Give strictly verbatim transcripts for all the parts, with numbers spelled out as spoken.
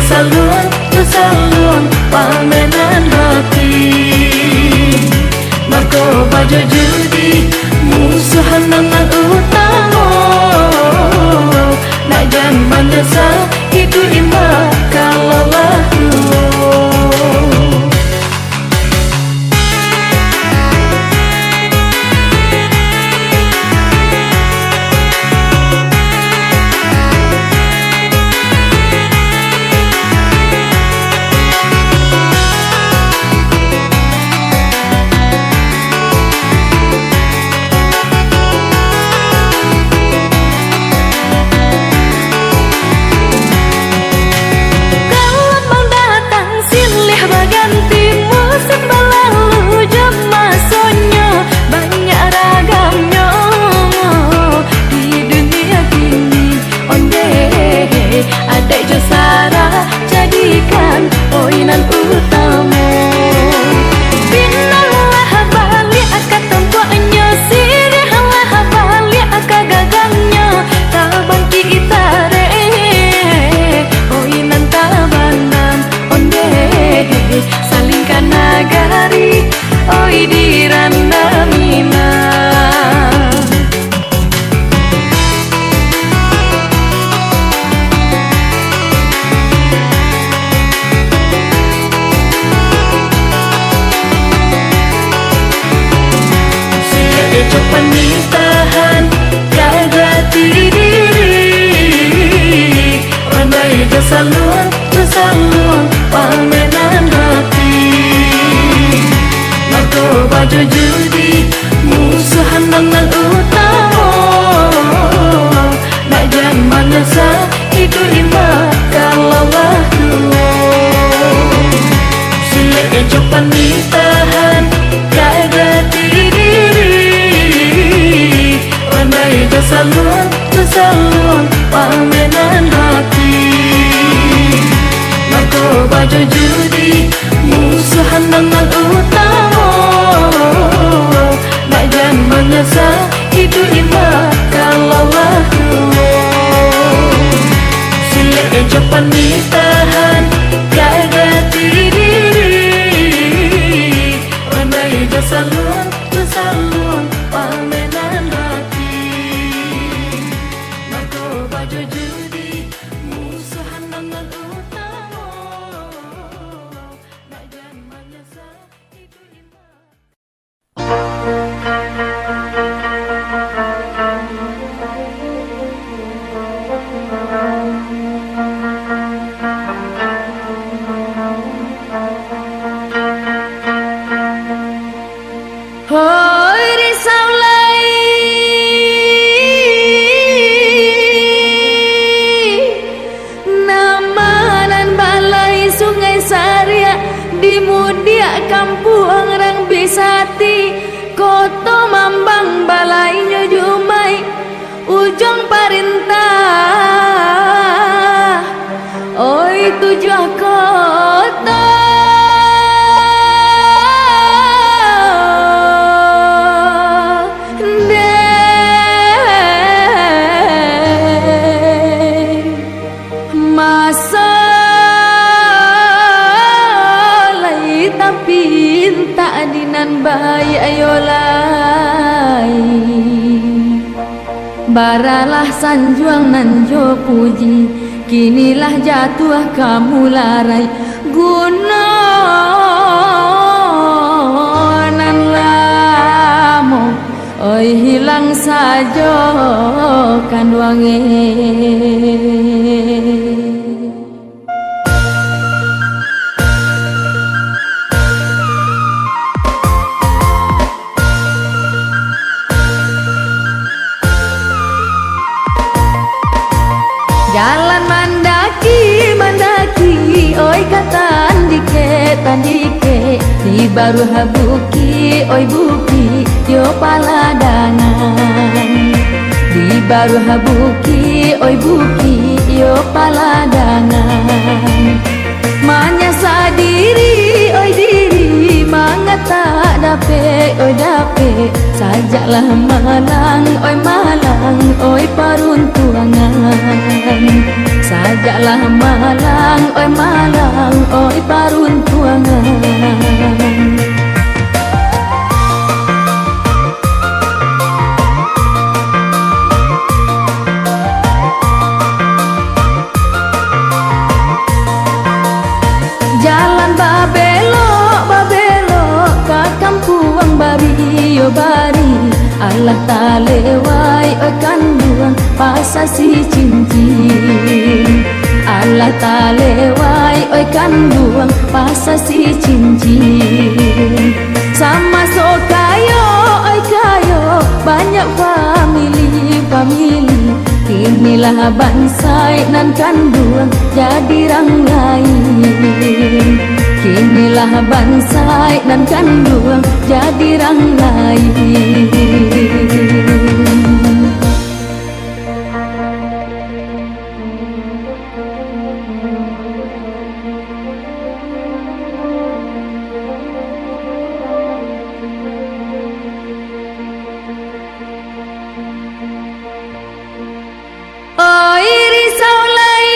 Saluang jo saluang pamainan hati. Mako bajo judi musuahan nan utamo. Nak jan manyasa iduik imbak ka lalah tuo. Kalau mau datang silih baganti, musim balalu jo masonyo, banyak ragamnyo di dunia kini. Ondeh, adaik jo sara jadikan, oi, nan utamo. Pinanglah baliak ka tampuaknyo, siriahlah baliak ka gagangnyo, tabangkik tareh, oi, nan tabandam. Ondeh, saling ka nagari, oi, di Randau Minang. Silek jo panitahan ka jati diri. Pandai jo saluang, jo saluang pamainan hati. Mako bajo judi musuahan nan utamo. Nak jan manyasa iduik imbak ka lalah tuo. Silek jo panitahan ka jati diri. Pandai jo saluang, jo saluang pamainan hati. Mako bajo judi musuahan nan utamo. Nak jan manyasa iduik imbak ka lalah tuo. Silek jo panitahan ka jati diri. Pandai jo saluang, jo saluang pamainan hati. Mako bajo judi musuahan nan utamo. Nak jan manyasa iduik imbak. Hoi risau lai, nama nan balai Sungai Sariak, di mudiak kampuang rang Bisati, koto Mambang balainyo Jumaik. Ujuang parintah, oi tujuah koto, dek maso lai tapintak di nan baiak yo lai. Baralah sanjuang nan jo puji, kini lah jatuah ka mularai. Guno nan lamo, oi, hilang sajo kanduang e. Jalan mandaki, mandaki, oi, ka tandikek, tandikek, di baruah bukik, oi, bukik, yo paladangan. Di baruah bukik, oi, bukik, yo paladangan. Manyasa diri, oi, diri, mangatak dapek, oi, dapek, sajaklah malang, oi, malang, Oi paruntuangan, sajaklah malang, oi malang, oi paruntuangan. Jalan babelok, babelok ka kampuang Bario Bari. Alah talewai oi kanduang Pasa Sicincin. Alah talewai oi kanduang Pasa Sicincin. Samaso kayo, oi kayo, banyak famili-famili. Kinilah bansaik nan kanduang jadi rang lain. Kinilah bansaik nan kanduang jadi rang lain. Oi risau lai,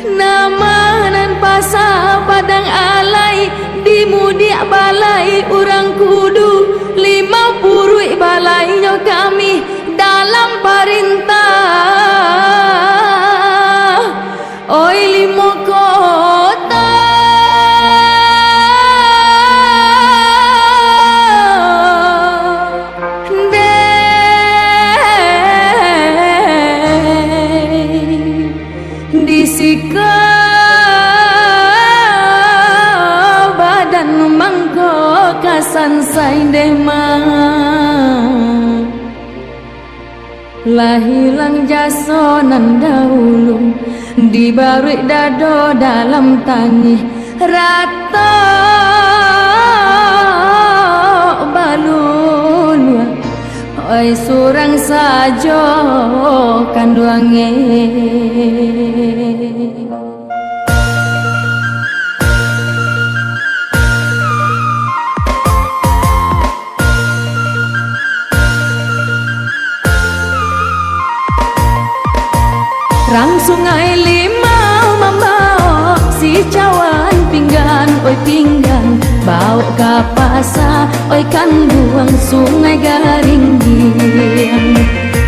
nama nan Pasa Padang Alai, di mudiak balai urang kudu, limau puruik balainyo kami dalam parintah. Oi limo kota, dek di siko badan mangko ka sansai deh, Mak. Lah ilang jaso nan dahulu, dibaruik dado dalam tangih, ratok baluluah, oi surang sajo kanduang e. Rang Sungai Limau mambaok si cawan pinggan, oi pinggan, baok ka pasa, oi kanduang Sungai Garinggiang.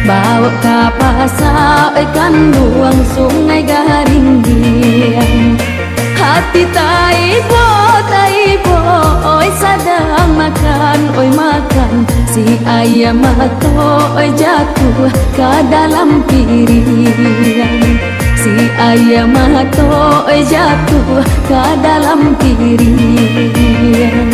Baok ka pasa, oi kanduang Sungai Garinggiang. Hati taibo, taibo, oi sadang makan, oi makan. Si aia mato, oi jatuah ka dalam piriang. Si aia mato, oi jatuah ka dalam piriang.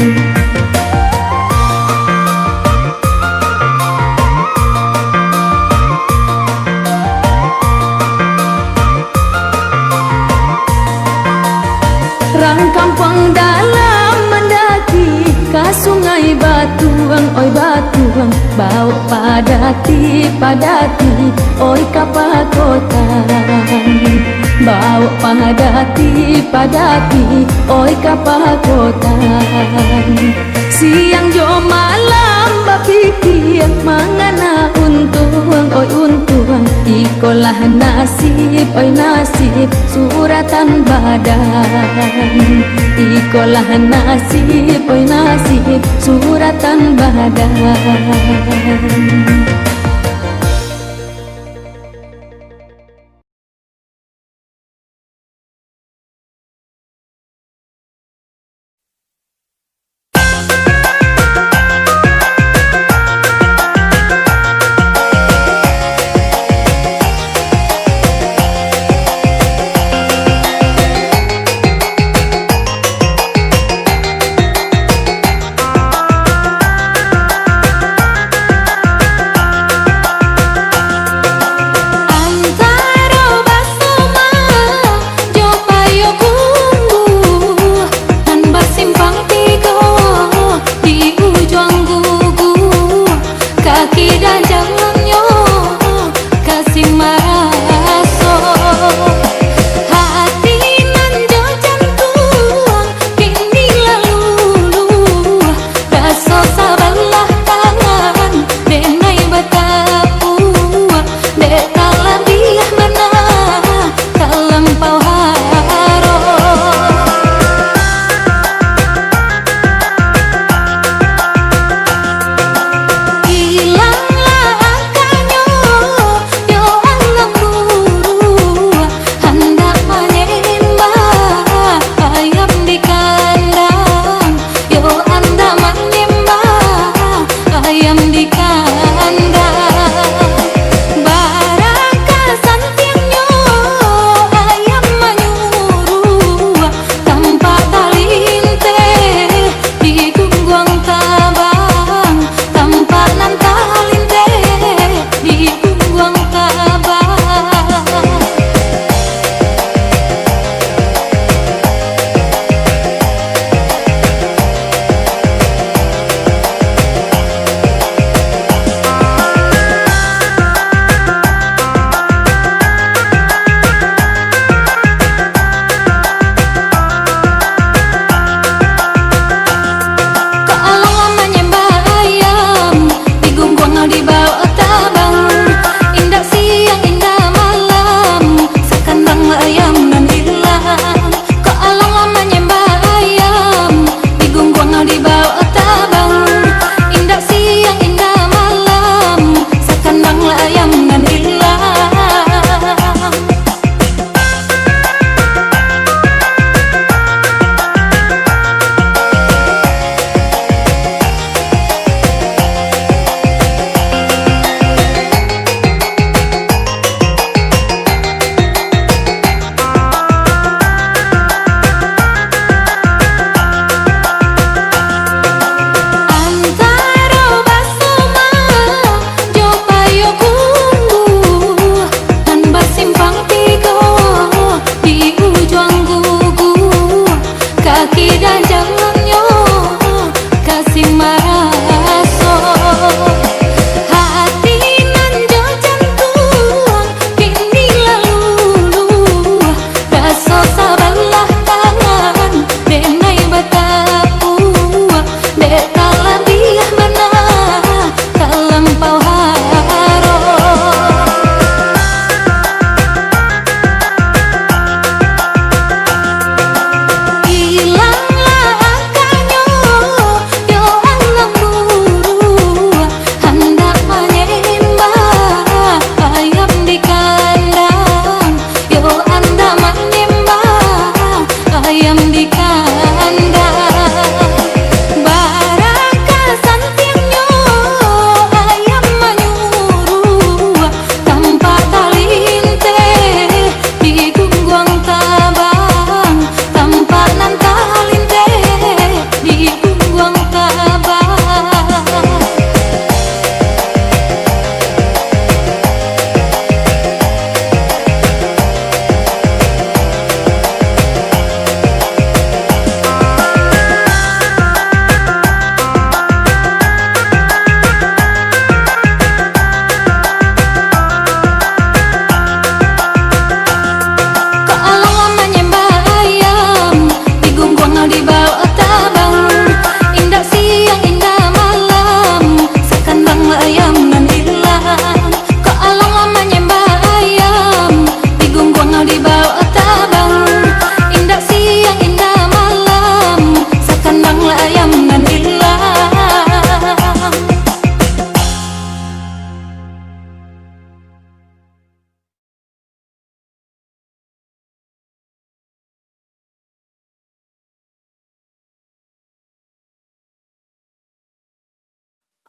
Rang kampuang dalam mandaki, ka Sungai Batuang, oi Batuang, baok padati, padati, oi ka pakotaan. Baok padati, padati, oi ka pakotaan. Siang jo malam bapikia, mangana untuang, oi untuang. Ikolah nasib, oi nasib, suratan badan. Ikolah nasib, oi nasib, suratan badan.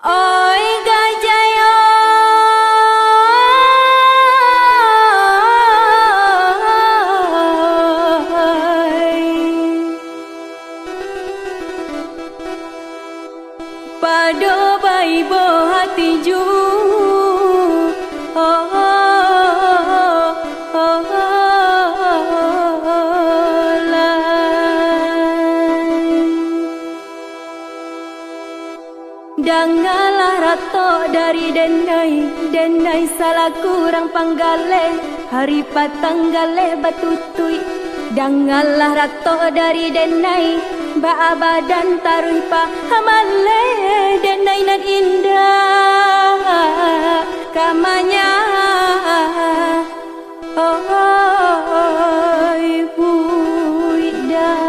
Oi gajah, oi. Pado baibo hati ju, oh, oh, oh, lai. Dangalah ratok dari denai, denai salaku urang panggaleh, hari patang galeh batutuik. Dangalah ratok dari denai, baa badan taruih pamaleh, denai nan indak kamanya. Oi, buik dah.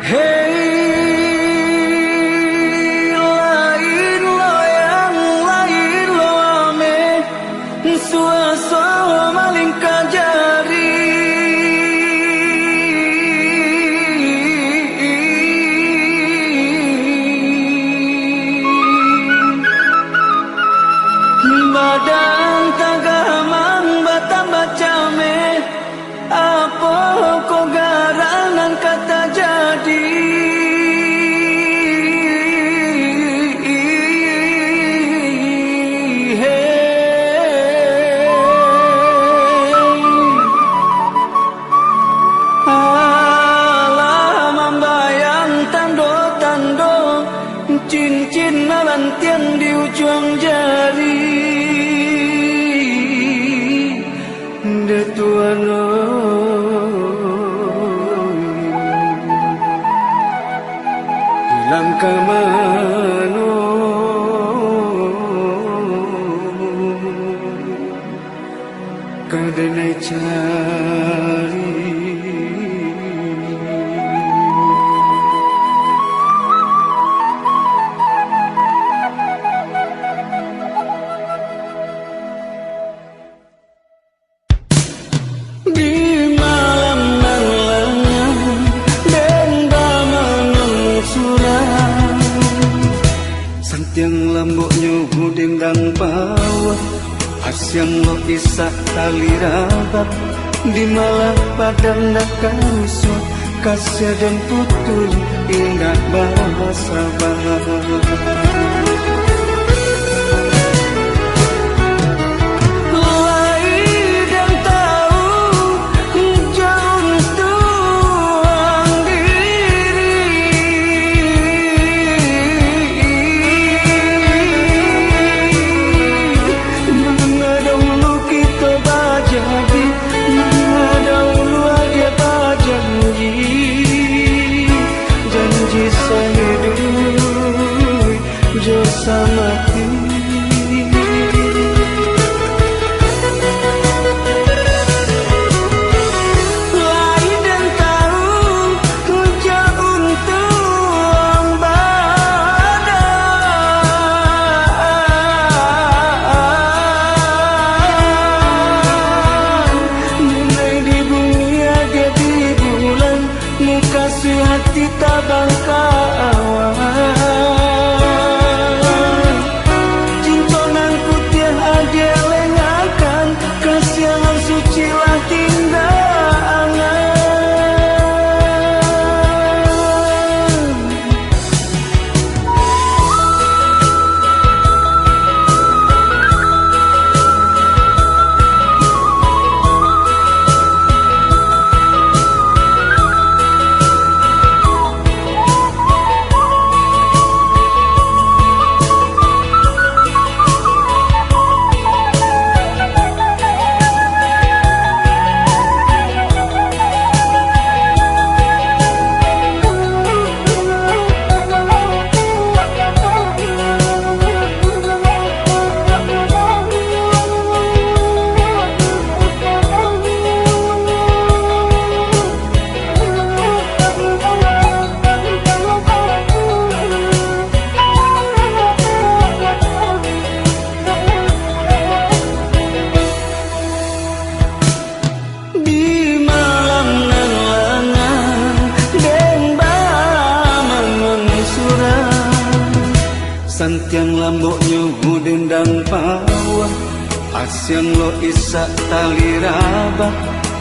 Hei, lain lo yang, lain lo ameh, suaso malingka jari. Badan tagamang batambah cameh, apo ko garang nan ka tajadi? Alah mambayang tando-tando, cincin malantiang di ujuang jari. Dek Tuan, hilang ka mano? Ka denai cari. Di malam nan lanyang, den bamanuang surang. Santiang lamboknyo dendang bawah, asiang lo isak tali rabah. Di malam badan dah karusuah, kasiah den putuih indak basabah. Lai den tahu jo untuang diri. Nan dahulu kito bajadi, nan dahulu adia bajanji, janji sahiduik jo samati. Lai den tahu jo untuang badan, nilai di bumi adia di bulan, mukasuik hati tabang ka awan. Cinto nan putiah adia lengakan, kasiangan suci lah tindak angan. Di malam nan lanyang, den bamanuang surang. Santiang lamboknyo dendang bawah, asiang lo isak tali rabah.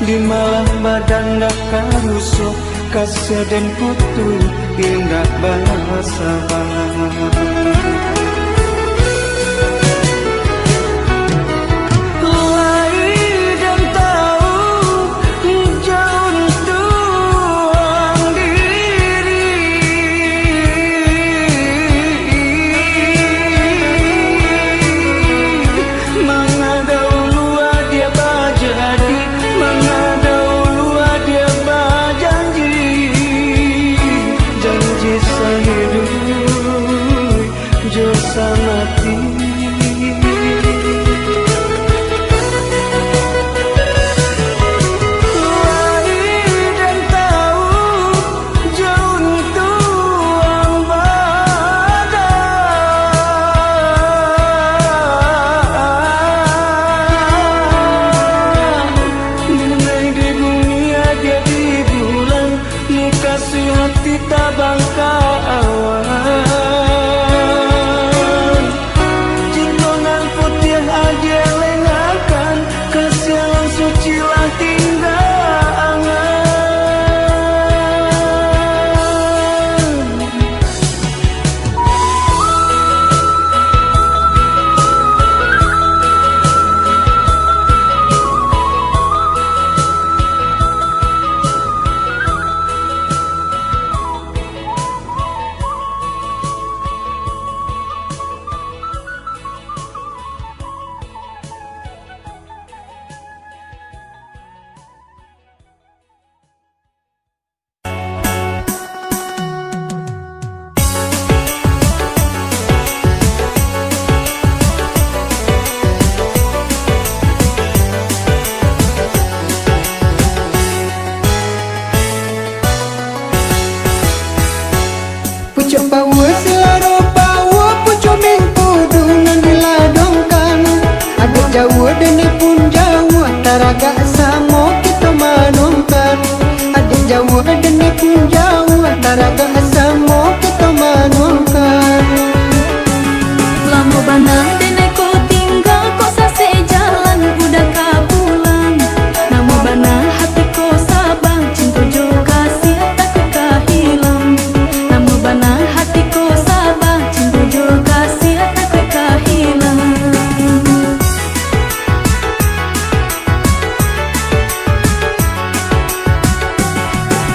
Di malam badan dah karusuah, kasiah den putuih indak basabah. Lai den tahu jo untuang diri. Manga dahulu adia bajadi, manga dahulu adia bajanji, janji sahiduik Pucuak paua silaro paua, pucuak mingkudu nan diladongkan. Adiak jauah, den pun jauah, taragak samo kito manuangkan. Adiak jauah, den pun jauah, taragak samo kito manuangkan. Lamo bana den ko tingga, kok sasek jalan udah ka pulang. Lamo bana hati ko sabang, cinto jo kasiah takuik ka hilang. Lamo bana hati ko sabang, cinto jo kasiah takuik ka hilang.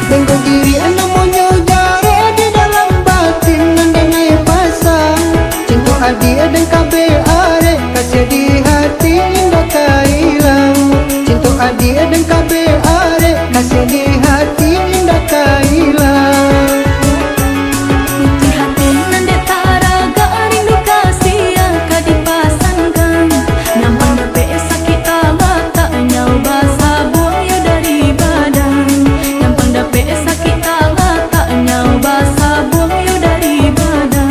Dengko diri namonyo jarek, di dalam batin nan den ai pasang. Cinto adiak den ka bearek, kasiah di hati indak ka ilang. Cinto adiak den ka bearek, kasiah di hati indak ka ilang. Putiah hati nan dek taragak, rindu kasiah ka dipasankan. Nyampang dapek sakik talatak, nyau basabuang yo dari badan. Nyampang dapek sakik talatak, nyau basabuang yo dari badan.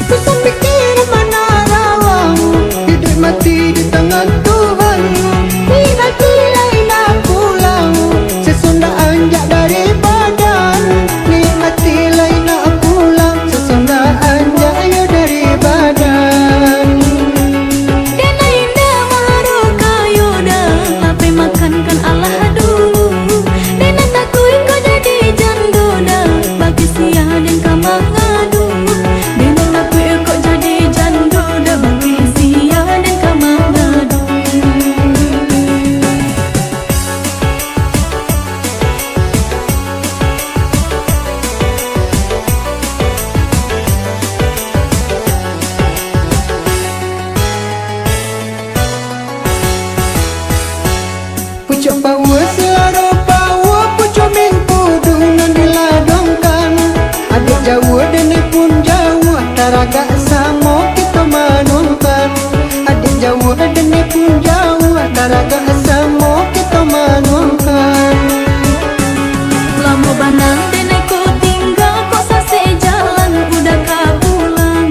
Pusat pikiran manarawang, hiduik mati di tangan Tuhan. Ni mati lai nak pulang, sasondak anjak dari badan. Ni mati lai nak pulang, sasondak anjak yo dari badan. Den indak maharoka yo dah, lapeh makan kan alah dulu. Den takuik kok jadi jando dah, bagi sia den ka mangadu. Den takuik kok jadi jando dah, bagi sia den ka mangadu. Pucuak paua silaro paua, pucuak mingkudu nan diladongkan. Adiak jauah, den pun jauah, taragak samo kito manuangkan. Adiak jauah, den pun jauah, taragak samo kito manuangkan. Lamo bana den ko tingga, kok sasek jalan udah ka pulang.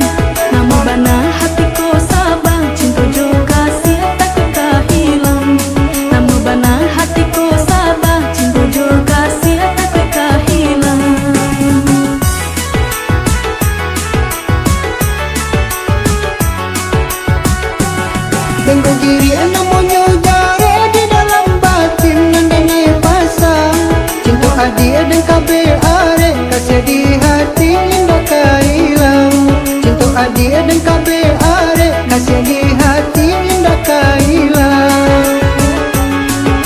Lamo bana hati ko sabang, cinto jo kasiah takuik ka hilang. Lamo bana hati ko sabang, cinto jo kasiah takuik ka hilang. Dengko diri namonyo jarek, di dalam batin nan den ai pasang. Cinto adiak den ka bearek, kasiah di hati indak ka ilang. Cinto adiak den ka bearek, kasiah di hati indak ka ilang.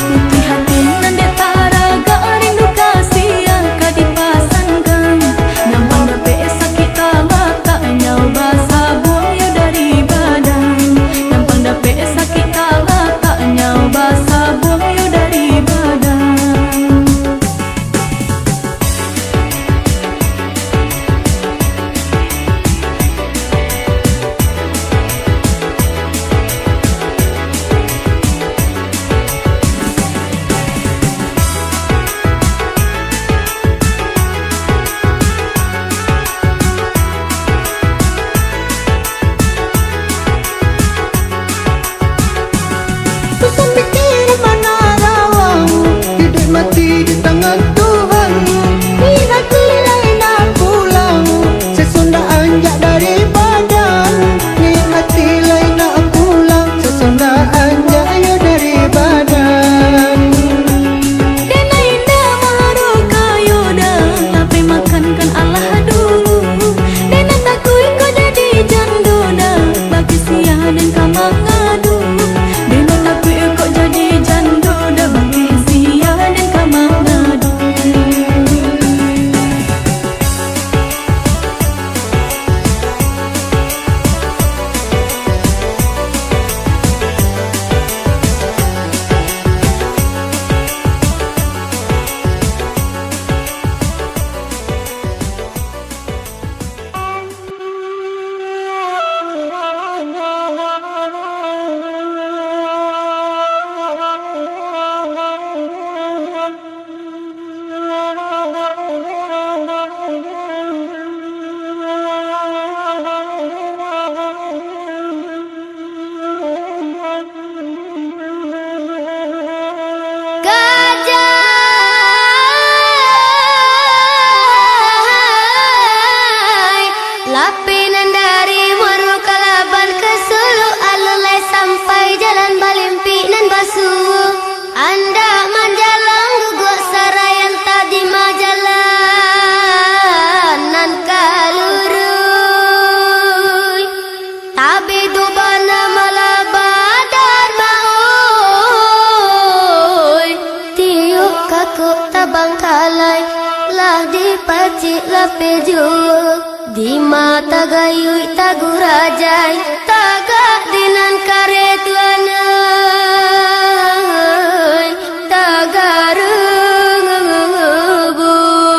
Putiah hati nan dek taragak, rindu kasiah ka dipasankan. Nyampang dapek sakik talatak, nyau basabuang yo dari badan. Nyampang dapek sakik talatak, nyau basabuang yo dari badan. Lapeh nan dari Muaro Kalaban ka Suluk Alun, lai sampai jalan balimpik nan basuo. Andak manjalang guguak sarayan tadi mah jalan nan ka luruih. Tabik tu bana malah badan ma-oi. Tiok kakok tabangkalai, lah dipacik lapeh juo. Dima tagayuik tagurajai, tagak di nan kareh tuanai, tagarung bui.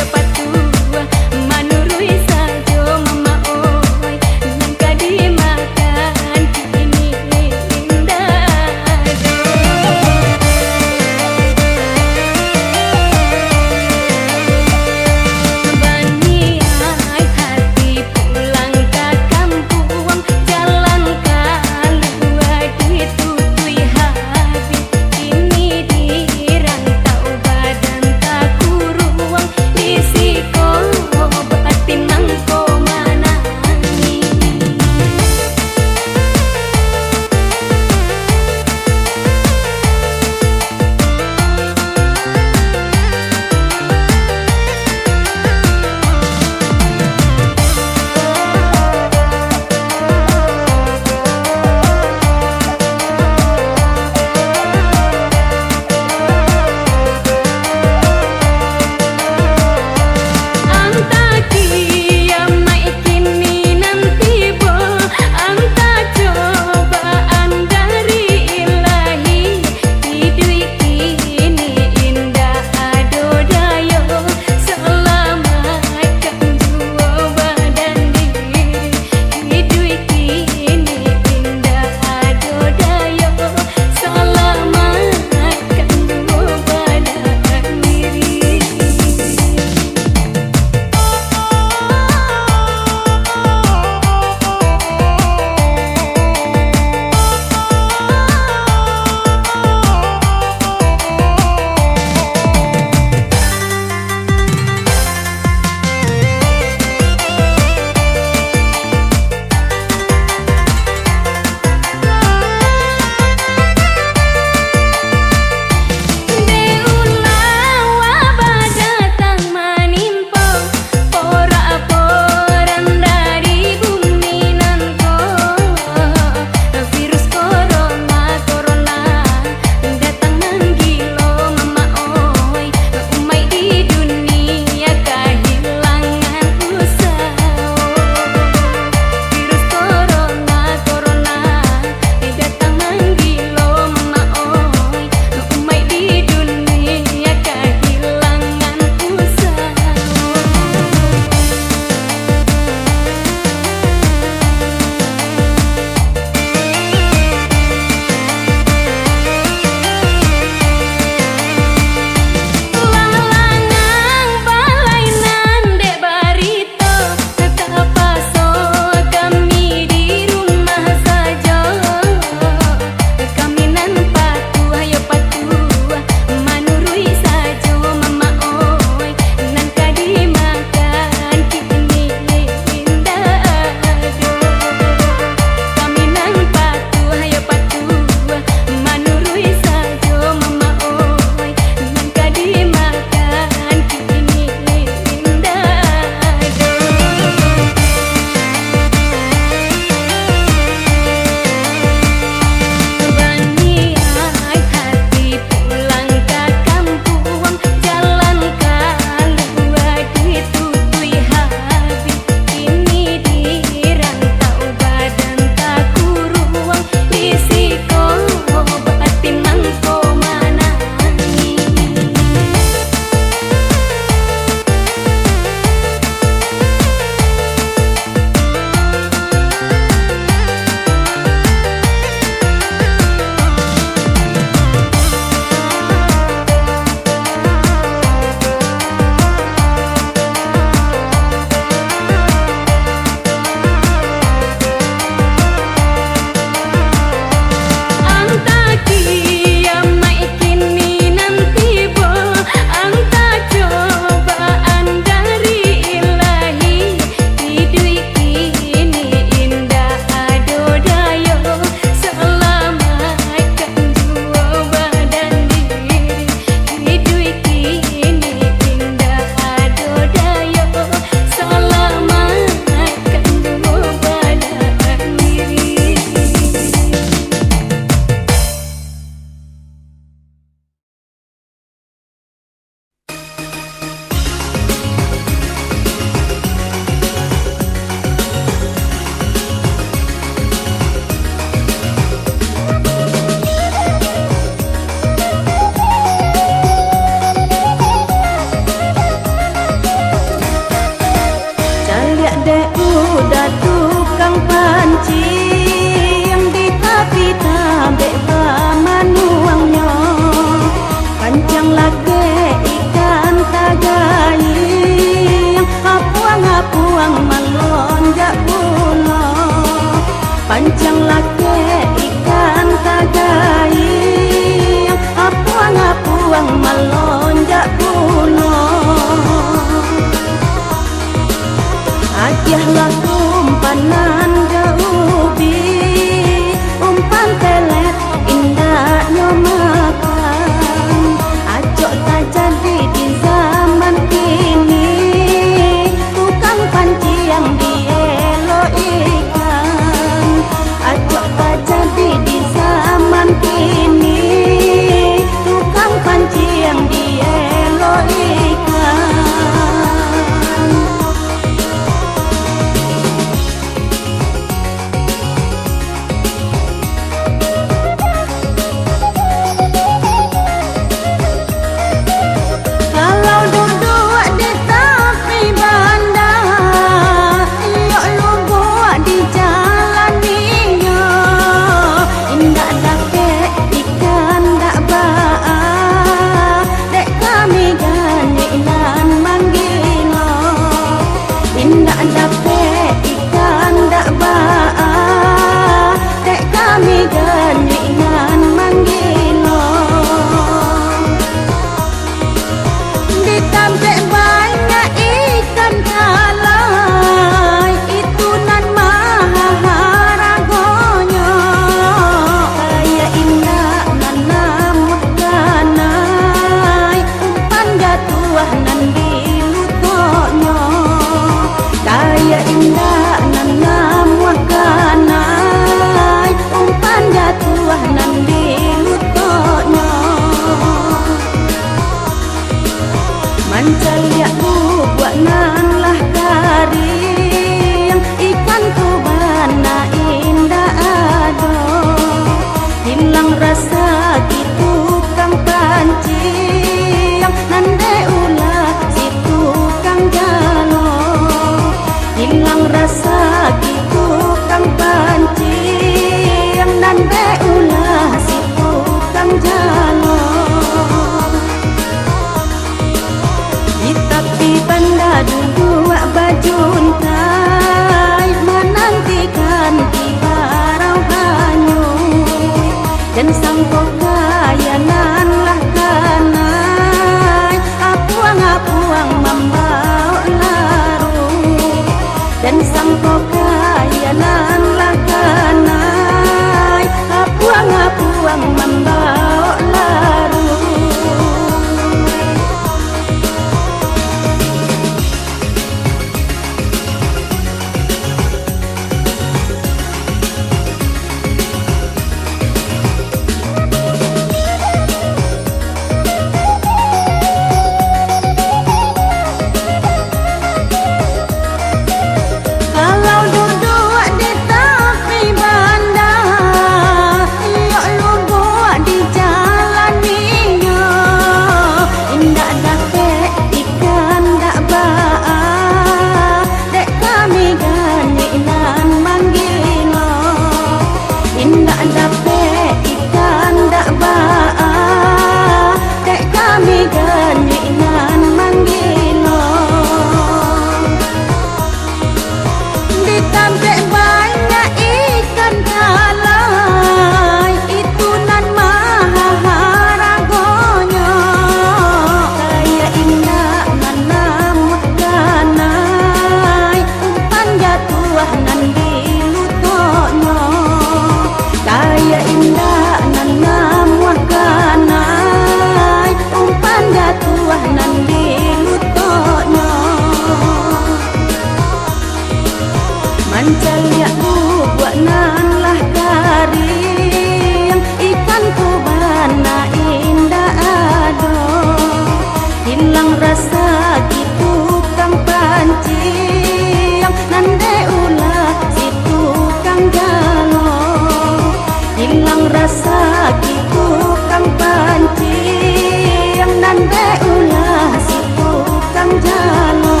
Sakik tukang panciang, nan dek ulah si tukang jalo.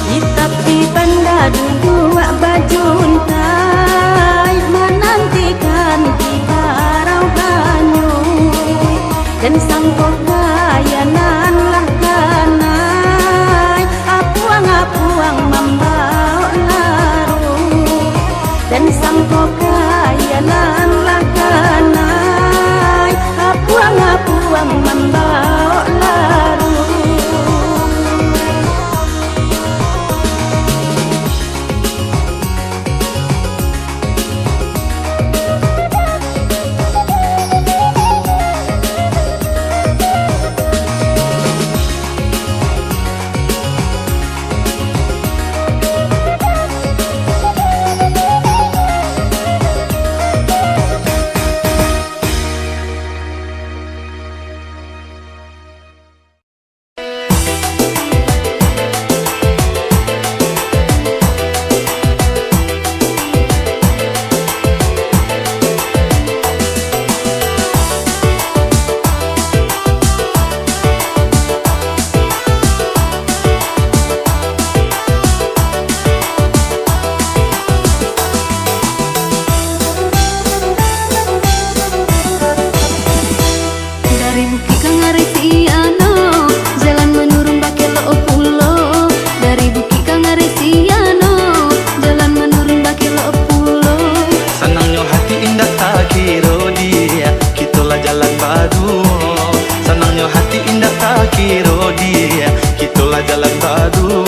Di tapi banda duduak bajuntai, manantikan tibo rauhanyo. Den sangko kaya nan lah kanai, apuang-apuang mambaok laruih. Den sangko kaya nan lah kanai, apuang-apuang mambaok laruih. Dari Bukik Kangaresiano, jalan manurun bakelok pulo. Dari Bukik Kangaresiano, jalan manurun bakelok pulo. Sanangnyo hati indak takiro, Diak, kito lah jalan baduo. Sanangnyo hati indak takiro, Diak, kito lah jalan baduo.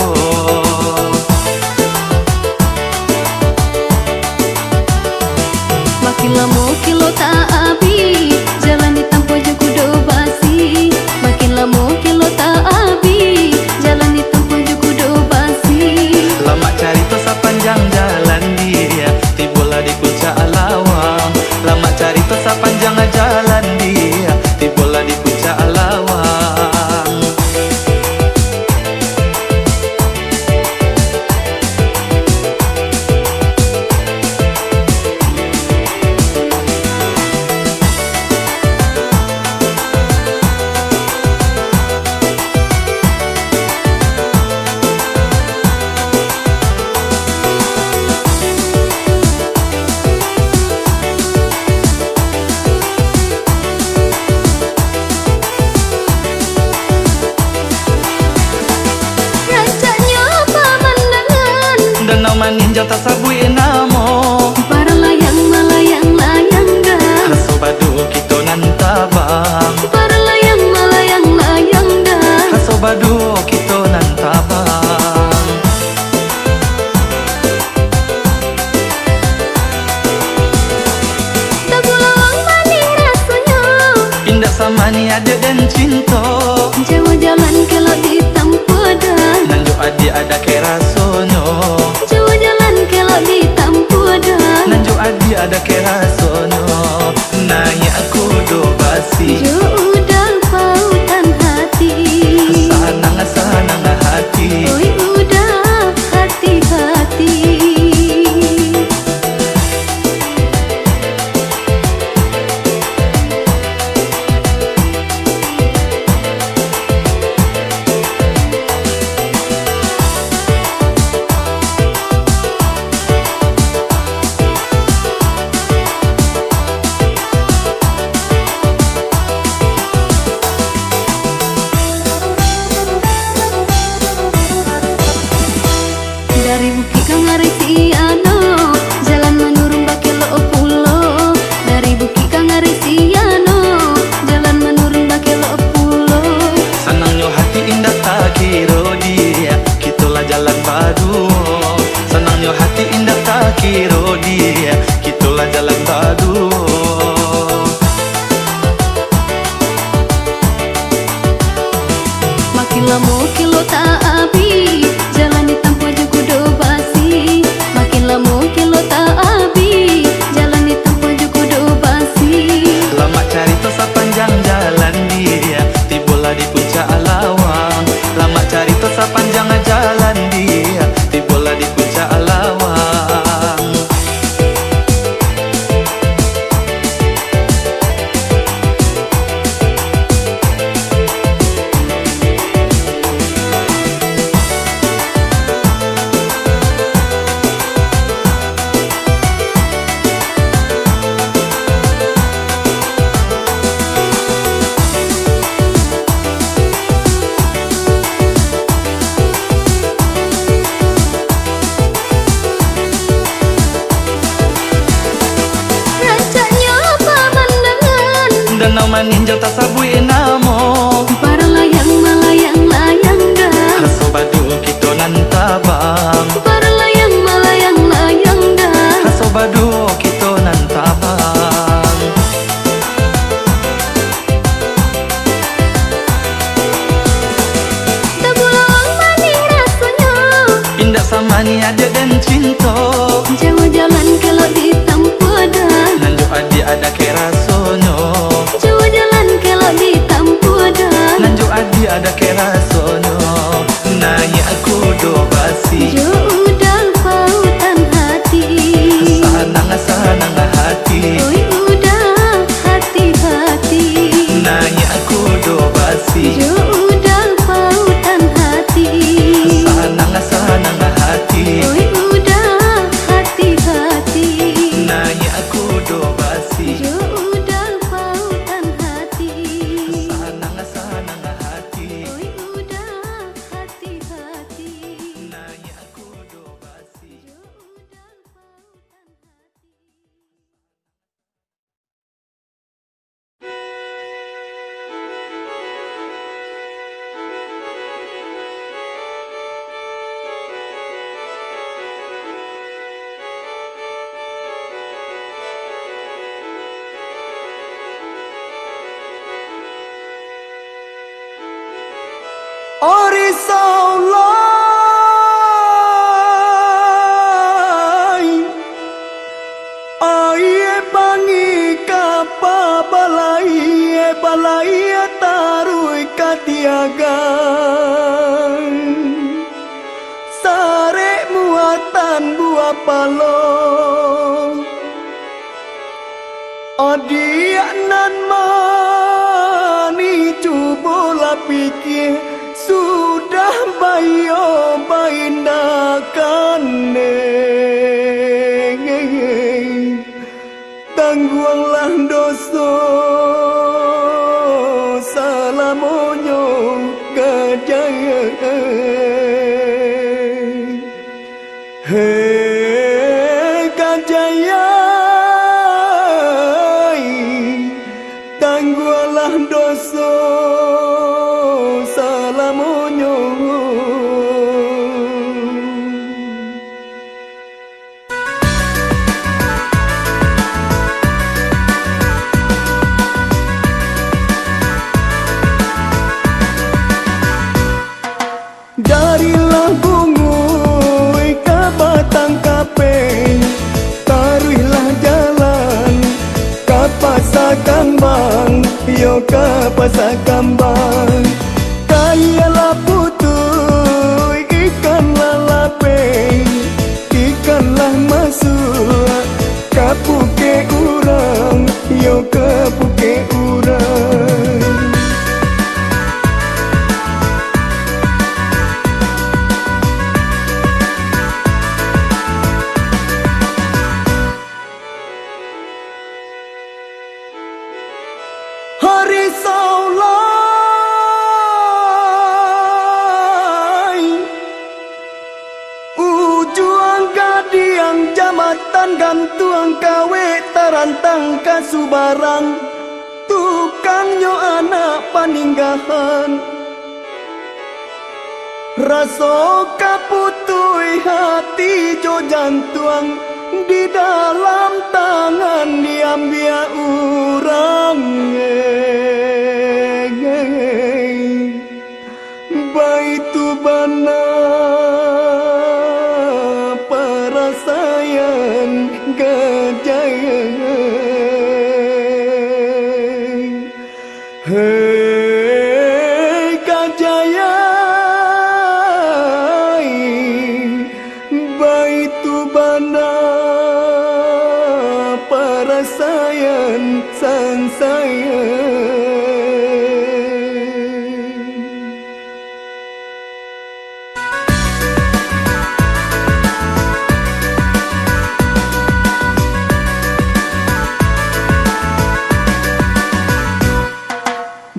Makin lamo kilo tak abih, jalan ditampuah jo kudo basi. Makin lamo kilo tak abih, jalan ditampuah jo kudo basi. Lamak carito sapanjang jalan, Diak, tibolah di puncak lawang. Lamak carito sapanjang jalan, Diak, tibolah di puncak lawang. Rancaknyo pamandangan, danau maninjau tasabuik namo. Para layang malayang-layang dah. Raso baduo kito nan tabang. Para layang malayang-layang dah. Raso baduo kito nan tabang. Dabu lawang manih rasonyo. Indak samanih adiak den cinto. Jauah jalan kelok ditampuah dah. Nan jo adiak adakek rasonyo. Jauah jalan kelok ditampuah dah. Nan jo adiak adakek rasonyo. Naiak kudo basi. Jo udah pautan hati. Sanang, sanang hati. Oi udah hati-hati. Dari Bukik Kangaresiano, jalan manurun bakelok pulo. Dari Bukik Kangaresiano, jalan manurun bakelok pulo. Sanangnyo hati indak takiro, Diak, kito lah jalan baduo. Sanangnyo hati indak takiro, Diak, kito lah jalan baduo. Makin lamo kilo tak abih, jalan ditampuah jo kudo basi. Makin lamo kilo tak abih, jalan ditampuah jo kudo basi. Lamak carito sapanjang jalan, Diak, tibolah di puncak lawang. Lamak carito sapanjang jalan, Diak, tibolah di puncak lawang. Danau maninjau tasabuik namo. Paralayang malayang-layang dah. Raso badu kito nan tabang. Paralayang malayang-layang dah. Raso badu kito nan tabang. Tabulawang manih rasonyo. Indak samanih adiak den cinto. Jauah jalan kelok ditampuah dah. Nan jo adiak ada kek rasonyo. Jauah jalan kelok ditampuah dah. Nan jo adiak ada kek rasonyo. Naiak kudo basi. Jo udah pautan hati. Sanang-sanang hati. Oi udah hati-hati. Naiak kudo basi. Jo udah pautan hati. Sanang-sanang hati. Oi udah hati-hati. Naiak kudo basi. Jo udah pautan hati. Sanang-sanang hati. Oi udah hati-hati. Naiak kudo basi. Jo udah pautan hati. Ari saulai, aia bangi ka pabalai, balai taruih ka tiagang, sarek muatan buah palo. Adiak nan manih, cubolah pikia, sudah baiyo baindakan deh. Tangguanglah doso salamonyo, Kajayai. Hei Kajayai, tangguanglah doso salamonyo. Darilah Bunguih ka Batang Kapeh, taruihlah jalan ka Pasa Kambang, yo ka Pasa Kambang. Kaialah putuih, ikan lah lapeh, ikan lah masuak, ka pukek urang, yo ka pukek urang. Ari saulai, ujuang gadiang jamatan gantuang, kawek tarantang ka subarang, tukangnyo anak paninggahan. Raso ka putuih hati jo jantuang, di dalam tangan diambiak urang. Baitu bana parasaian Kajayai. Hei Kajayai, baitu bana parasaian sansai.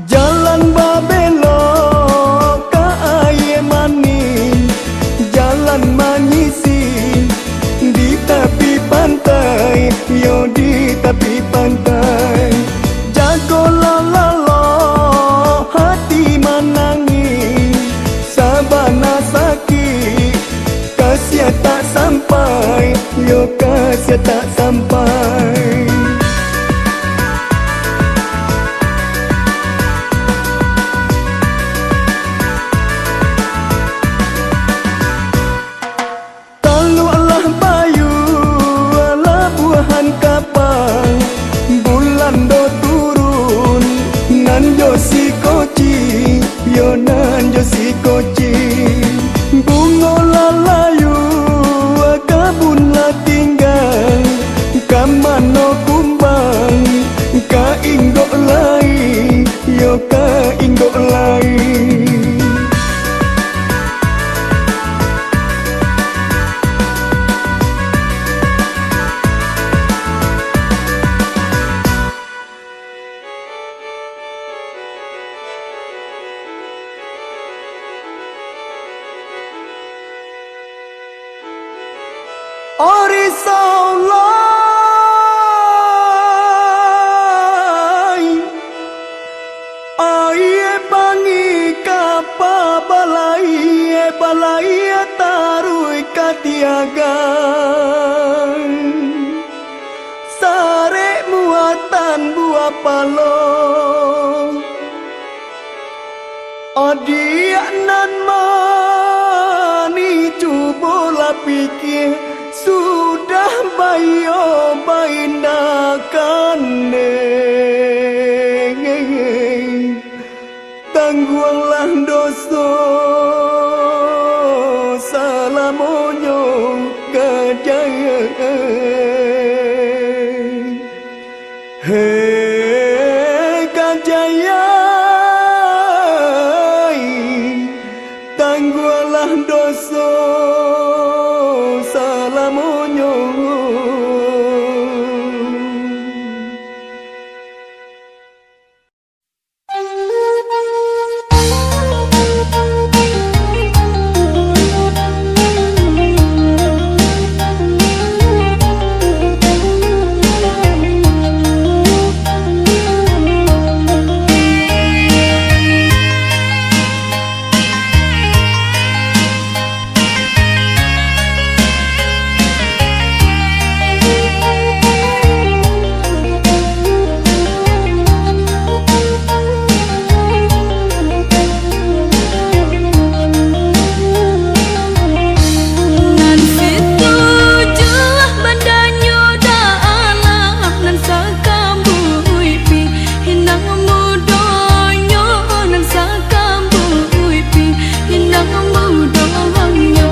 Jalan babelok ka Aia Manih, jalan manyisi di Ori saulai, aie pangi ka pabalai, balai taruih ka tiagang. Sarek muatan buah palo. Adiak nan manih, cubolah pikia, sudah baiyo baindakan deh. Tangguanglah doso salamonyo, Kajayai. Hei Kajayai, tangguanglah doso salamonyo. Nan situjulah badannyo dalam, nan sakambuik pi inang mudonyo, nan sakambuik pi inang mudonyo.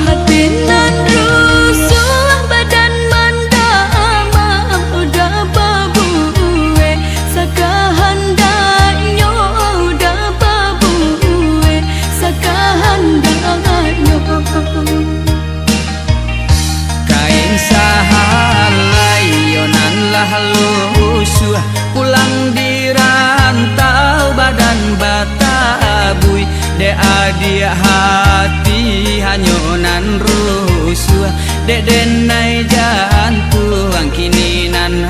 Hati nan rusuah, badan mandamam, udah babuek sakahandaknyo, udah babuek sakahandaknyo. Kain sahalai yo nan lah lusuah, pulang di rantau badan batabuik. Dek adiak hati hanyo nan rusuah, dek denai jantuang kini nan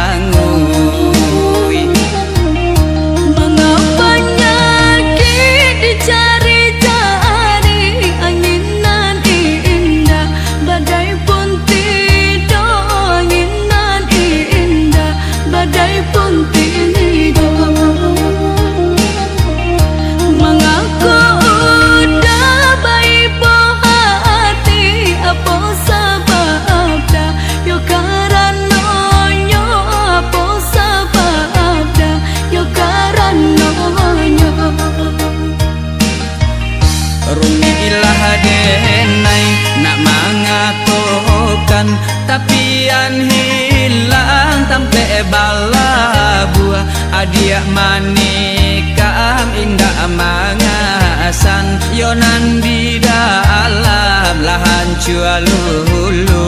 hanguik. Mangapa nyakik dicari-cari, angin nan indak, badai pun tido, angin nan indak, badai pun tido. Mangako udah baibo hati, apo sabab dah? Yo karanonyo, apo sabab dah? Yo karanonyo. Rumiklah denai nak mangatokan, tapian hilang tampek balabuah. Adiak manikam indak mangasan, yo nan di dalam lah hancua luluah.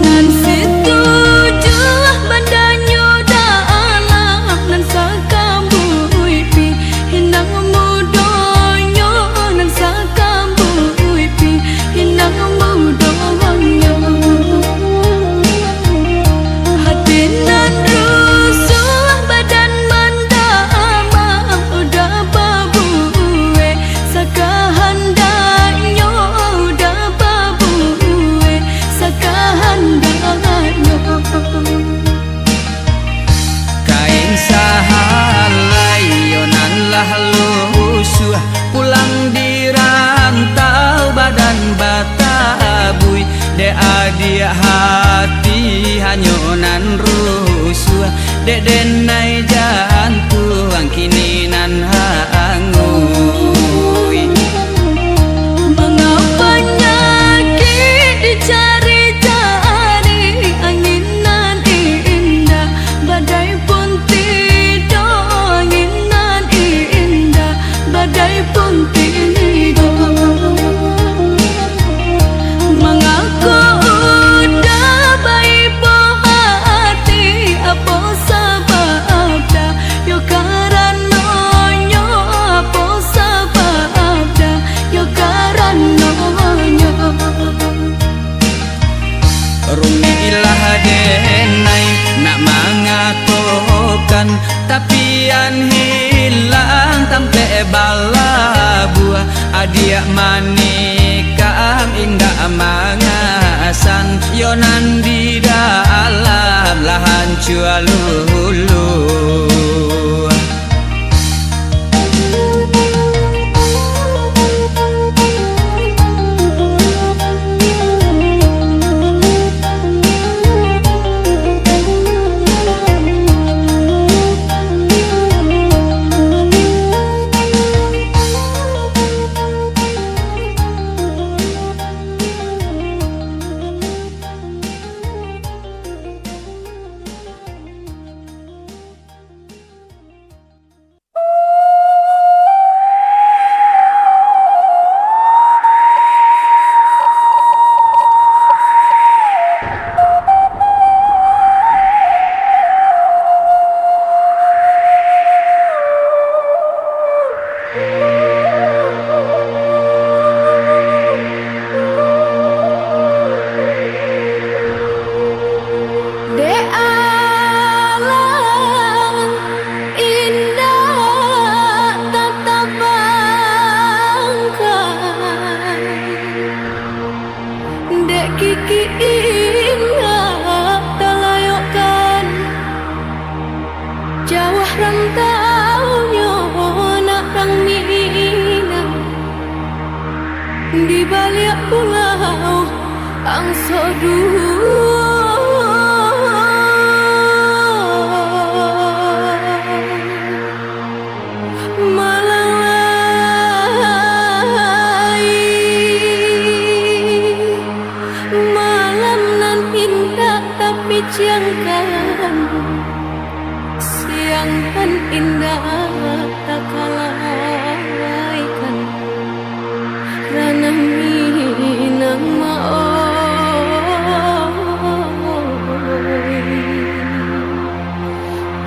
Nan situjulah badannyo dalam, nan sakambuik pi inang mudonyo, nan sakambuik pi inang mudonyo. Hati nan rusuah, badan mandamam, udah babuek sakahandaknyo, udah babuek sakahandaknyo. Kain sahalai yo nan lah lusuah, pulang di rantau badan batabuik. Dek adiak hati hanyo nan rusuah, Denai jantuang kini nan hanguik. Manga panyakik dicari-cari, angin nan indak, badai pun tido, angin nan indak, badai pun tido. Mangako udah baibo hati, apo sababnyo, yo karanonyo, apo sababnyo, yo karanonyo. Rumiklah denai nak mangatokan, tapian hilang tampek balabuah. Adiak manikam indak mangasan, yo nan di dalam lah hancua luluah. Dek alam indak tatabangkan, dek kiki indak talayokkan. Jauah rantaunyo nak rang Minang, di baliak pulau angso duo. Malang lai, malam nan indak tapiciangkan, siang nan indak takalaikan, ranah Minang ma-oi.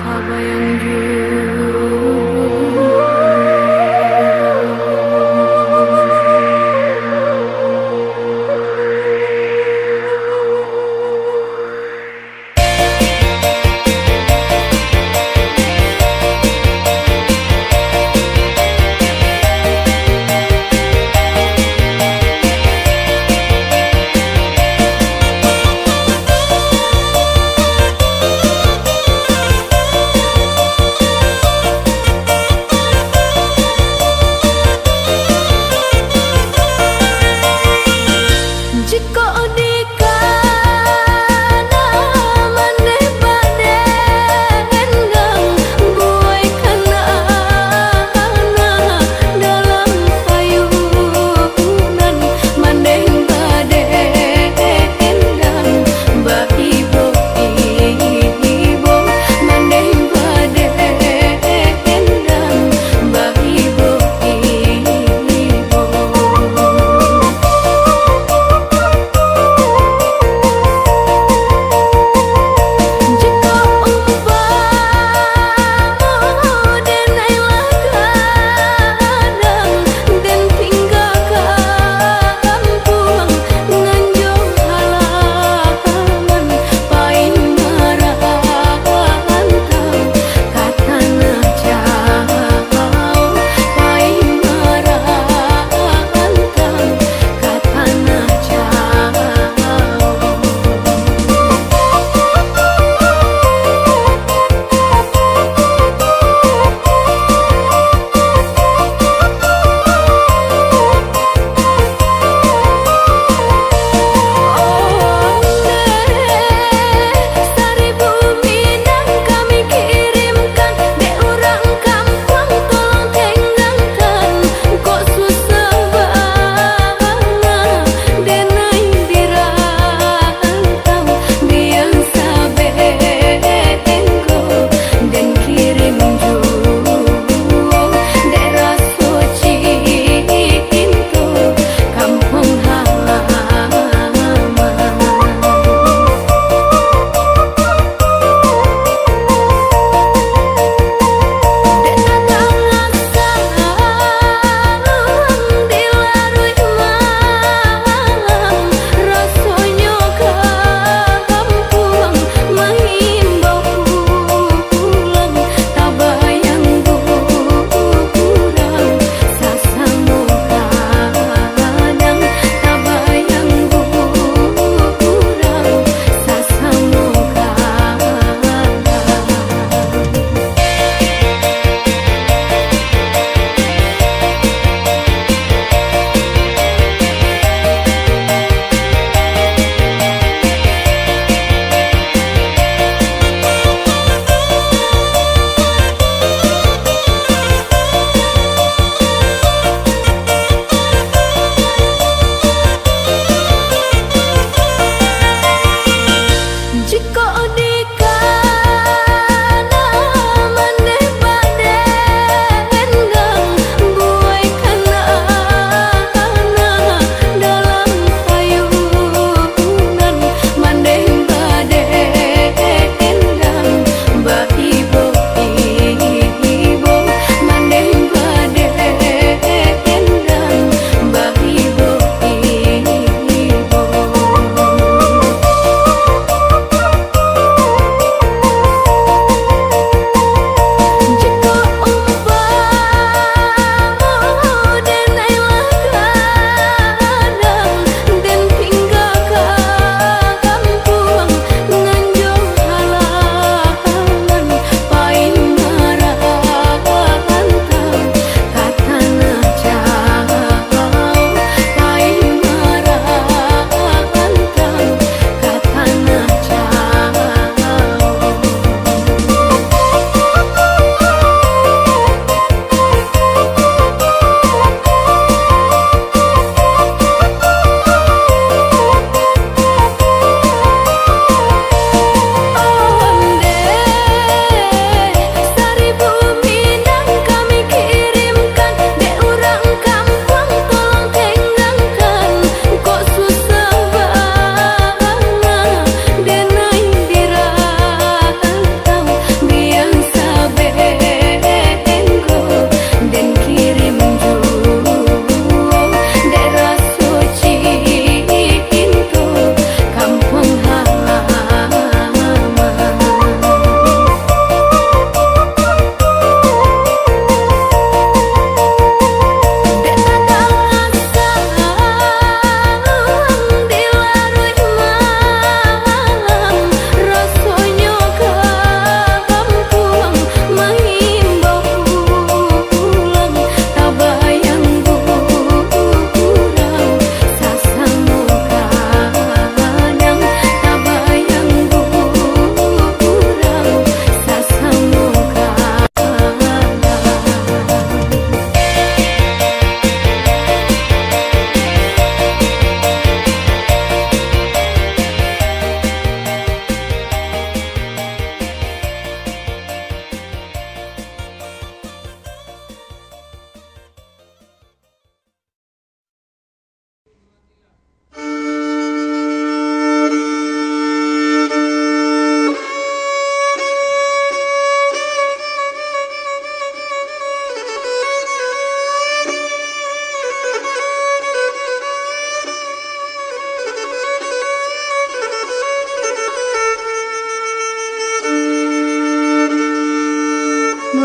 Kabayang juo.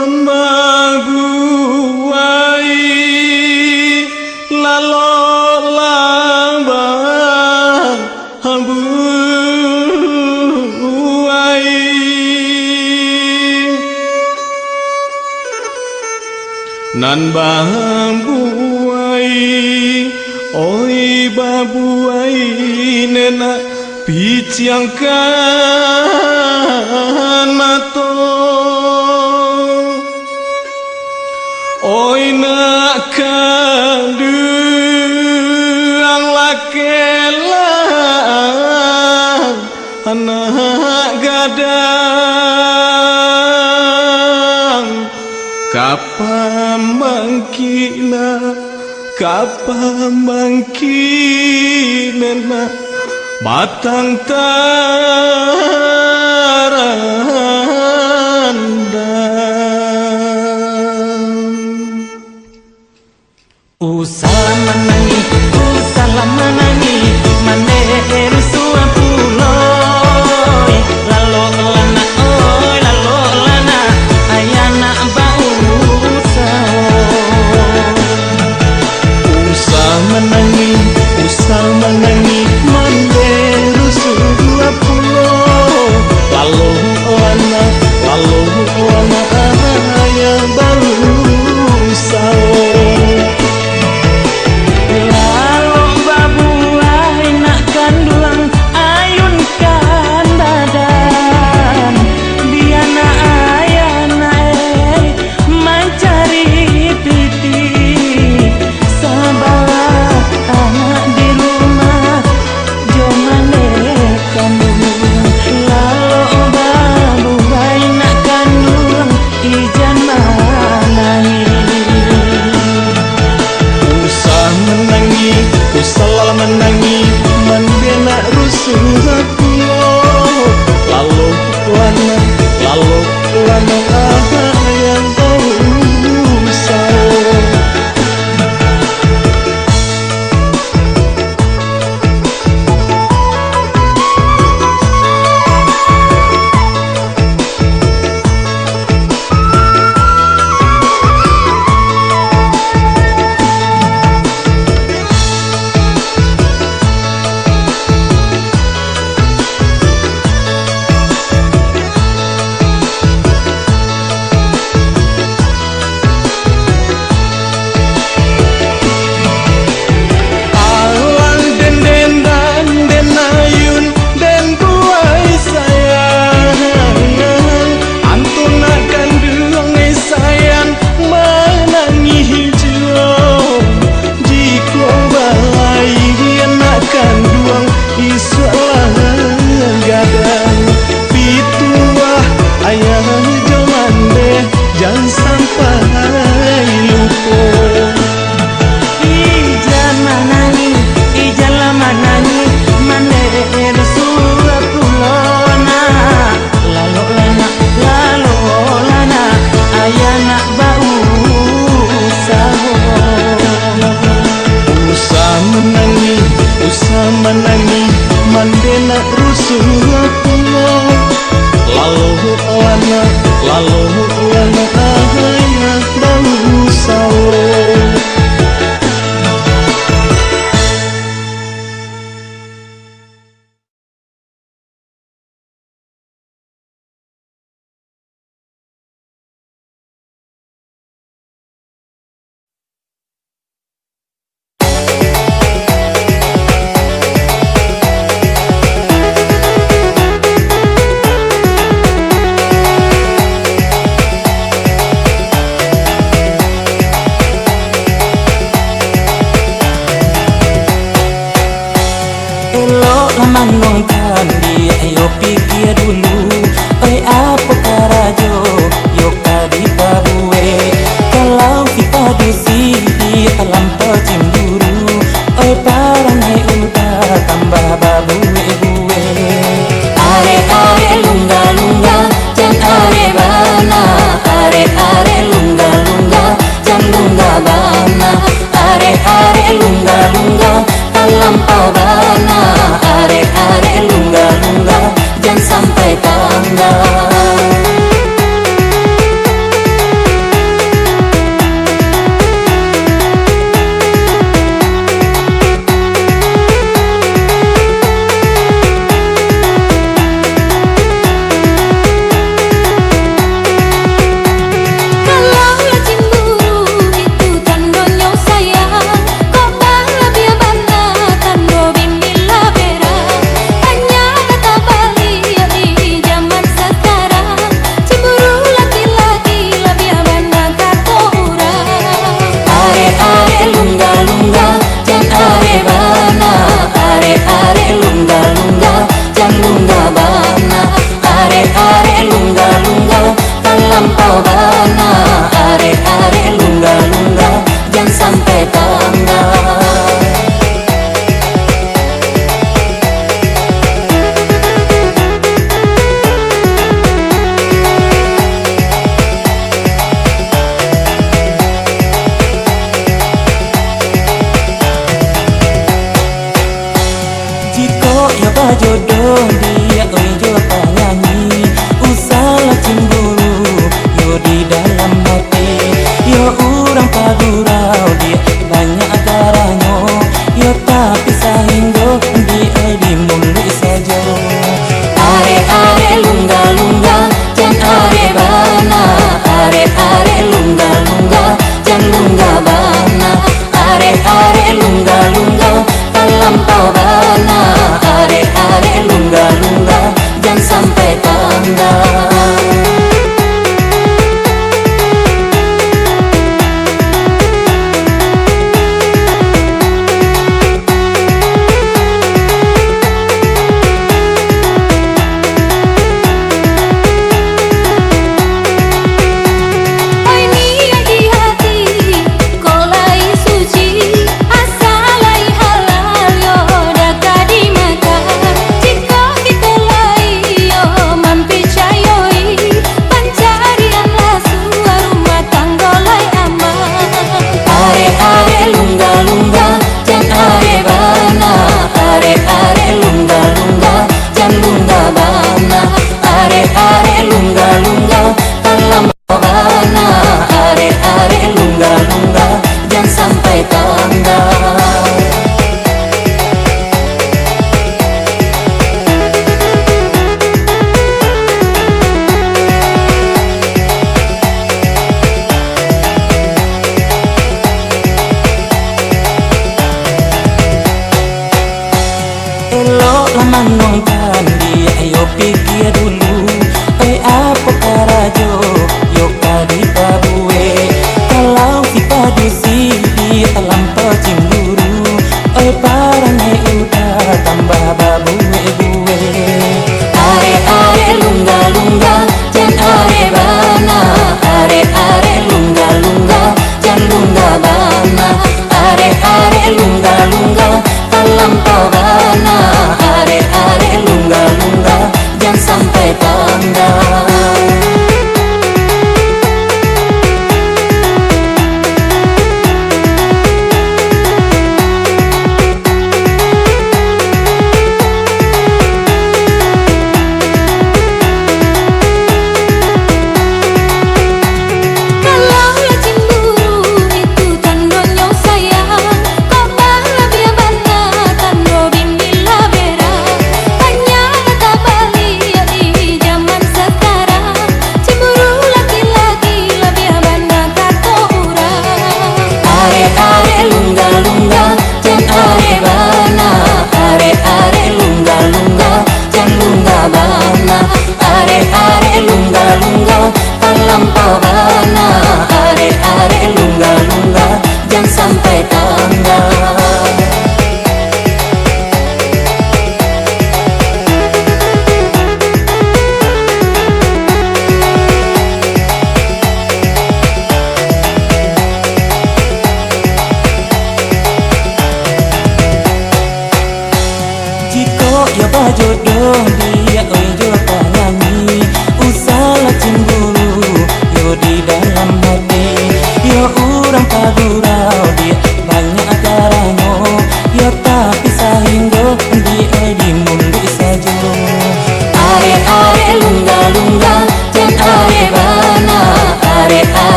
Babuai, lalok lah babuai. Nan babuai, oi babuai, ndenak piciangkan mato. Oi nak kanduang, lakelah anak gadang, ka pambangkik nak, ka pambangkik ndenak batang tarandam. Usah manangih, usah lah manangih, mandeh rusuah pulo. Lalok lah nak, oi, lalok lah nak, ayah nak bausaho. Usah manangih, usah manangih, mandeh rusuah pulo. Lalok lah nak, lalok lah nak, ayah bausaho. Lalok babuai nak kanduang, ayun kandadan, bia nak ayah nak, eh, mancari pitih, sabalah anak di rumah. Jo mandeh kanduang, lalok babuai nak kanduang, ijan manangih. Usah manangih, usah lah manangih, mandeh nak rusuah pulo. Lalok lah nak, lalok lah nak, ayah bausaho. Alang den, den, dan den ayun, den buai sayang, antu nak kanduang, eh, sayang, manangih juo. Jikok balai anak kanduang, isuak lah gadang. Pituah ayah jo mandeh, jan sampai lupo. Ijan manangih, ijan lah manangih, mandeh rusuah pulo nak. Lalok lah nak, lalok lah nak, ayah nak bausaho. Usah manangih, usah manangih, mandeh nak rusuah pulo. Lalok lah nak, lalok lah nak, ayah bausaho.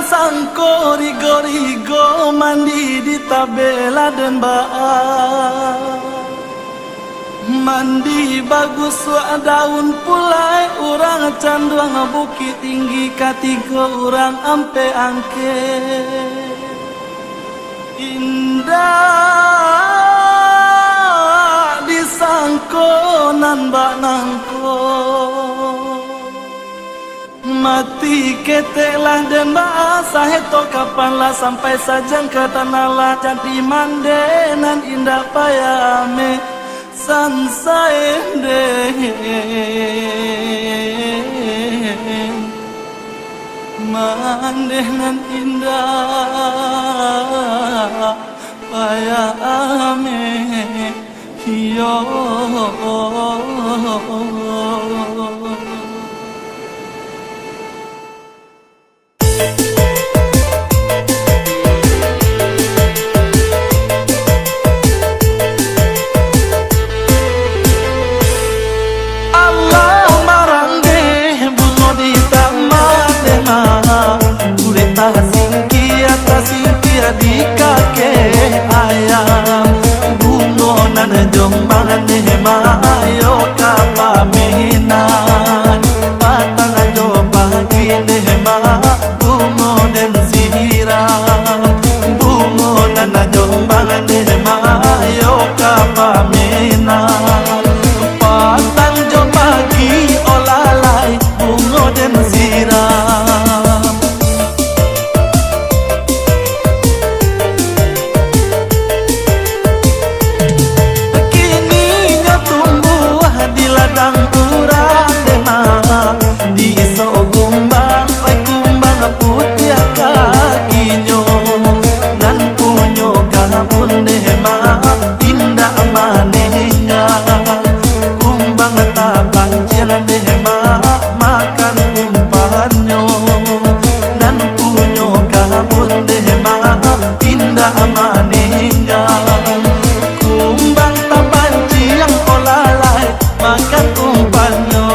Sangko rigo-rigo mandi di tabela den baa. Mandi bagusuak daun pulai, urang Canduang Bukik Tinggi, katigo urang ampek angkek. Indak disangko nan bak nangko. Mati ketek lah den baa, saheto kapan lah sampai sajang ka tanah lah, jadi mande nan indak payah ameh sansai den. Mande nan indak payah ameh. Iyo. Alah maranggeh bungo di taman dema, kulek tasingkia, tasingkia di kaki ayam. Bungo nan jombang dema, ayo ka paminan, patang jo pagi dema, bungo den siram. Bungo nan jombang dema, ayo ka paminan, patang jo pagi, oh lalai, bungo den siram. Kini nyo tumbuah di ladang urang dema, di isok kumbang, oi kumbang putiah kakinyo. Nan punyo kabun dema, indak maningga. Kumbang tapanciang dema, makan umpannyo. Nan punyo kabun dema, indak maningga. Kumbang tapanciang, oh lalai, makan umpannyo.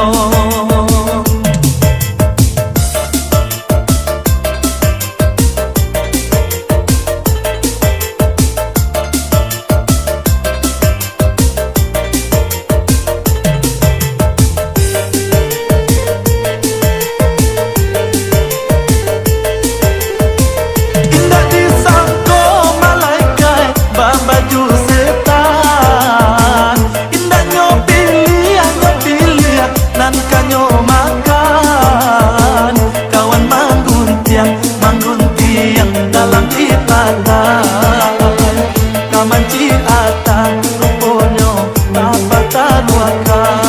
Indak disangko malaikat babaju setan. Indak nyo piliah, nyo piliah nan ka nyo makan. Kawan mangguntiang, mangguntiang dalam dipatan. Ka mancik atang ruponyo tapataluakan.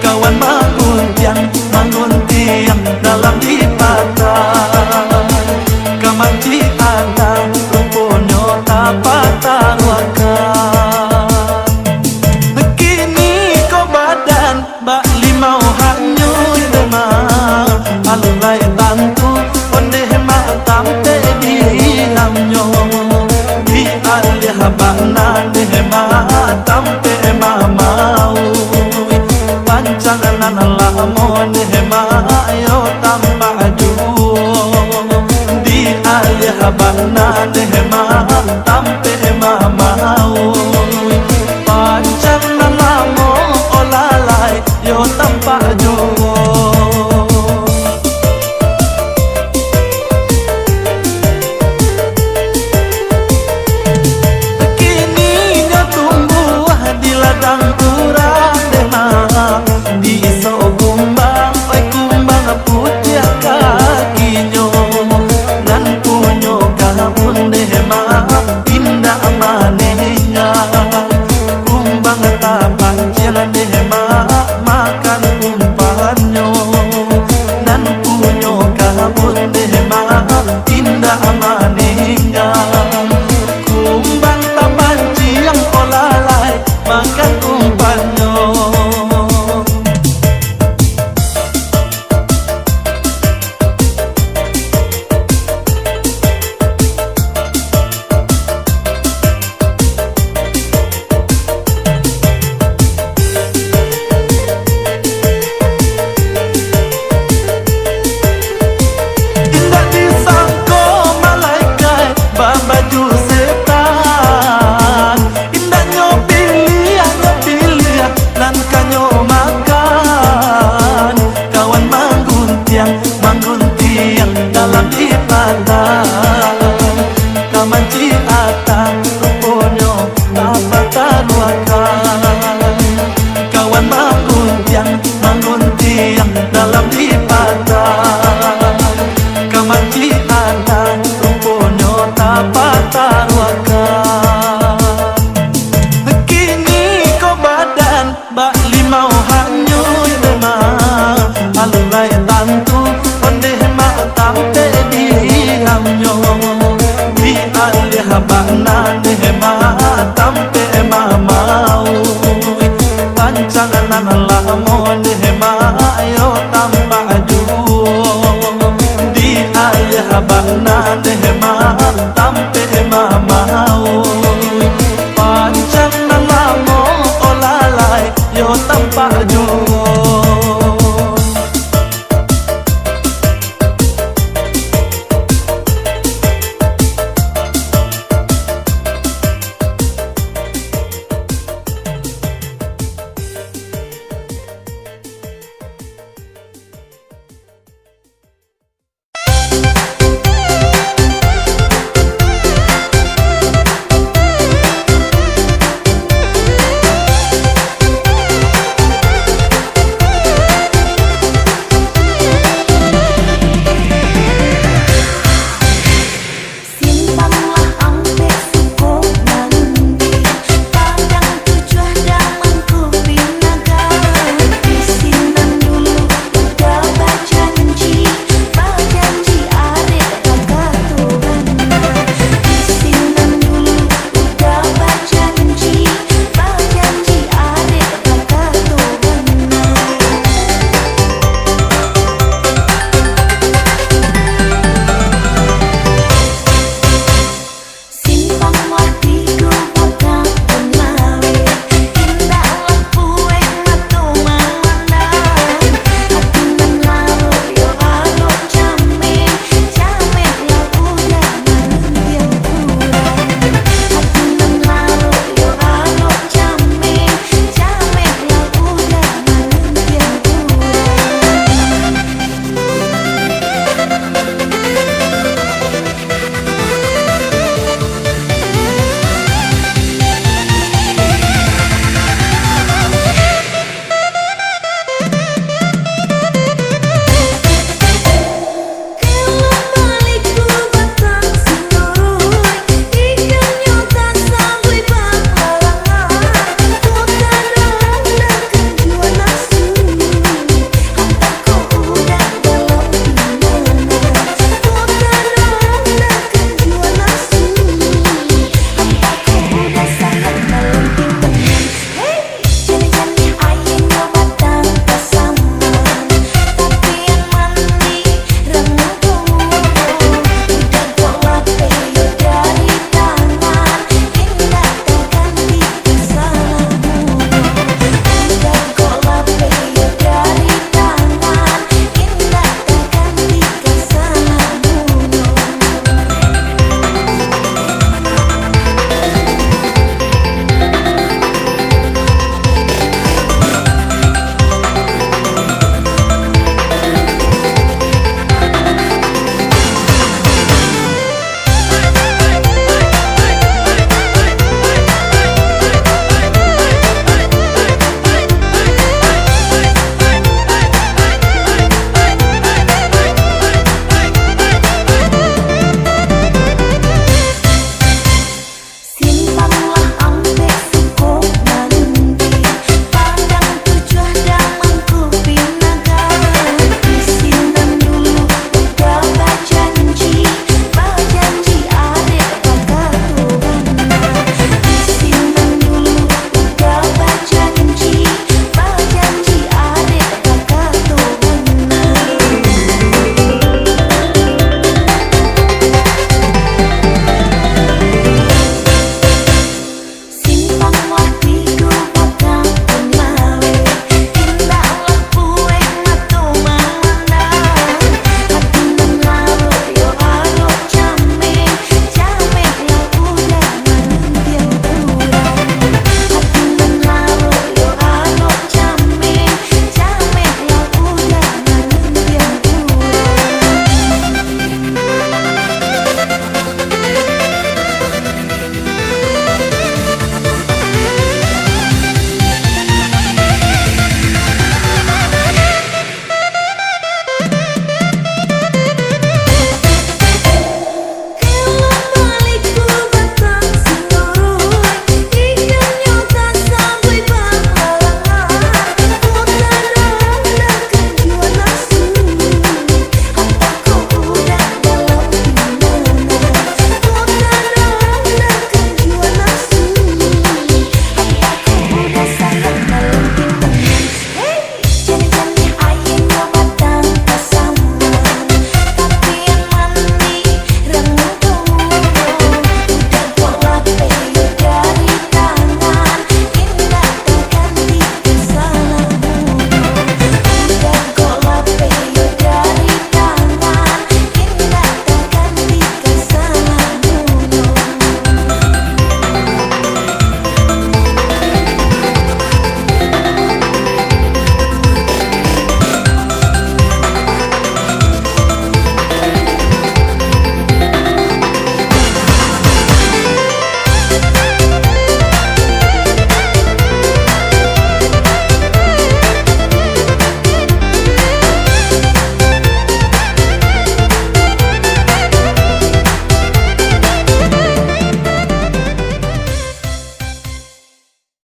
Kawan mangguntiang, mangguntiang dalam di